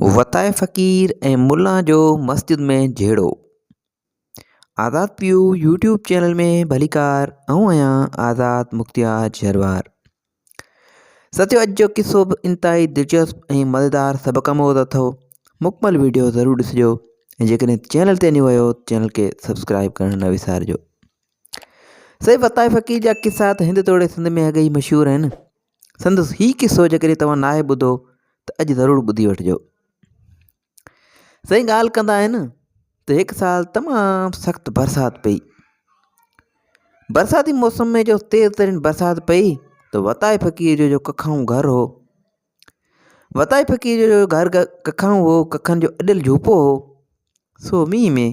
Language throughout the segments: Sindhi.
وتائي فقير ۽ ملان جو مسجد ۾ جهيڙو. آزاد پيو يوٽيوب چينل ۾ ڀليڪار آئون آهيان آزاد مختيار جهروار. ساٿيو اڄ جو قصو به انتهائي دلچسپ ۽ مزيدار سبق آموز اٿو مڪمل ويڊيو ضرور ڏسجو ۽ جيڪڏهن چينل تي نيو آهيو چينل کي سبسڪرائب ڪرڻ نه وسارجو. سائين وتائي فقير جا قصا ته هند توڙي سنڌ ۾ اڳي ئي مشهور آهن سندس هي قصو جيڪڏهن توهان ناهي ٻڌو ته اڄ ضرور ٻڌي وٺجو. سائين ڳالهه ڪندا آهن ته هڪ سال تمام سخت برسات پئي. برساتي موسم ۾ جو تيز ترين برسات پئي ته وتائي فقير جو جو ڪکائون گهر هو وتائي فقير جو جو گهر ڪکائون هو ڪکن جو اڏيل جهوپو هو سو مينهن ۾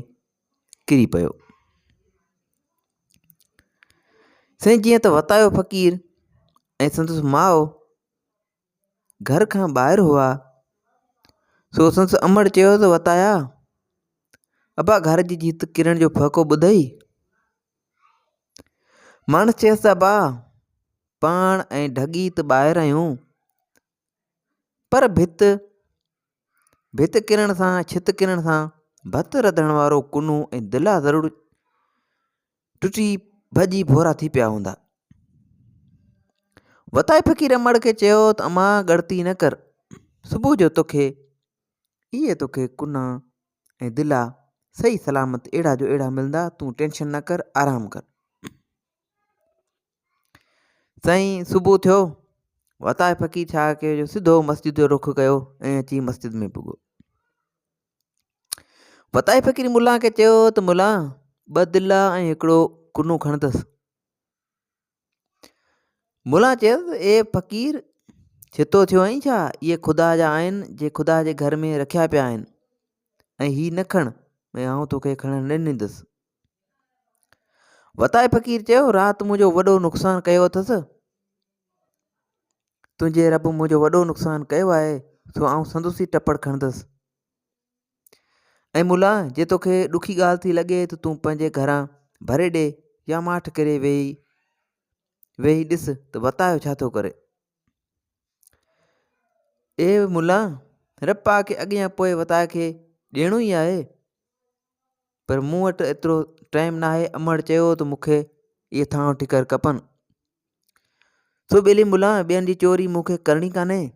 ڪري پيو. سائين جيئن ته وتايو فقير ۽ سندس ماء گهر کان ٻاهر هئا سو سندس امڙ چيو ته وتايا ابا گهر جي ڀت ڪرڻ جو ڦهڪو ٻڌئي؟ ماڻس چيس ته ابا پاڻ ۽ ڍڳي ته ٻاهر آهيون پر ڀت ڀت ڪرڻ سان ڇت ڪرڻ سان ڀت رڌڻ وارو ڪنو ۽ دلا ضرور ٽٽي ڀڄي ڀورا ٿي پيا هوندا. وتائي فقير امڙ کي چيو ته امان ڳڻتي نه ڪر صبح جو توکي اهي توکي ڪنا ۽ دلا صحيح سلامت اهڙا جو اهڙا ملندا تون ٽينشن نه ڪر آرام ڪر. سائين صبح ٿيو، وتائي فقير ڇا ڪيو جو سڌو مسجد جو رخ ڪيو ۽ اچي مسجد ۾ پڳو. وتائي فقير ملان کي چيو ته ملان ٻه دلا ۽ هڪڙو ڪنو کڻندس. ملان چيس ته اي فقير ڇتو ٿيو آهين ڇا؟ اهي خدا جا آهن جي خدا جي گهر ۾ رکيا پيا آهن ۽ هي نه کڻ ۽ آئون توکي کڻڻ نه ڏيندس. وتائي فقير چيو، رات منهنجو وڏو نقصان ڪيو اٿس. تنهنجي رب منهنجو وڏو نقصان ڪيو آهي، سو آئون سندس ئي ٽپڙ کڻندس. ۽ ملا، جي توکي ڏکي ڳالهه ٿي لڳي ته تون پنهنجي گهران ڀري ڏي يا ماٺ ڪري ويهي ويهي ڏس ته وتايو ڇا ٿو ڪري. اي ملا، رب پاڪ کي اڳ يا پوء وتائي کي ڏيڻو ئي آهي. پر مون وٽ ايترو ٽائيم ناهي امڙ چيو ته مون کي اهي ٿانو ٺڪر کپن. سو ٻيلي ملان ٻين جي چوري مون کي ڪرڻي ڪانهي.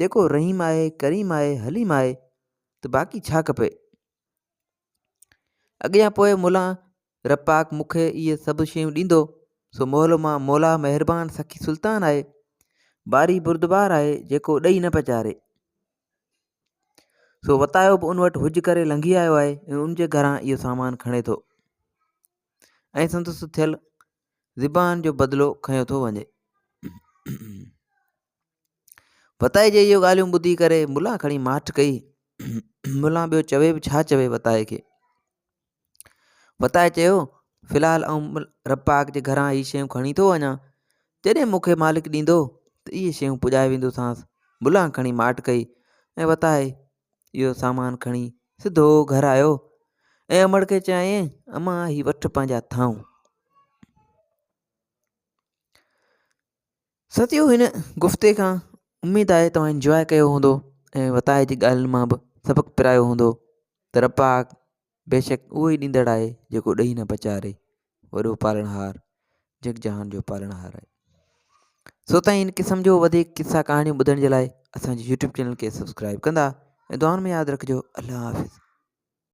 جيڪو رحيم آهي، ڪريم آهي، حليم آهي ته باقي ڇا کپي. اڳيان پوء ملان رب پاڪ مون کي اهي سڀ شيون ڏيندو. سو مولو مان مولا مهربان سخي سلطان آهي. باري بردبار آهي جيڪو ڏئي نه پچاري. سو وتايو به ان وٽ حج ڪري لنگهي آيو آهي ۽ ان جي گهران اهو سامان کڻي ٿو ۽ سندس ٿيل زبان جو بدلو کنيو ٿو وڃي. وتائي جي اهو ڳالهيون ٻڌي ڪري ملان کڻي ماٺ ڪئي. ملان ٻيو چوي به ڇا چوي وتائي کي. وتائي چيو، في الحال آئون رب پاڪ جي گهران هي شيون کڻي ٿو وڃان، جڏهن مون کي مالڪ ڏيندو ته اهي شيون پڄائي ويندوسانس. ملان کڻي ماٺ ڪئي ۽ وتائي اهو سامان کڻي سڌو گهر آيو ۽ امڙ کي چيائين، امان هي وٺ پنهنجا ٿانو. ساٿيو هن گفتي کان اميد آهي توهان انجواء ڪيو هوندو ۽ وتائي جي ڳالهين مان به سبق پرايو هوندو ته رب پاڪ بيشڪ اهو ئي ڏيندڙ آهي جيڪو ڏئي نه پچاري وڏو پالڻهار جڳ جهان جو پالڻهار آهي سو تائين ان قسم جو وڌيڪ قصا ڪهاڻيون ٻڌڻ جي لاء اسان جي يوٽيوب چينل کي سبسڪرائب ڪندا ۽ دعائن ۾ ياد رکجو الله حافظ.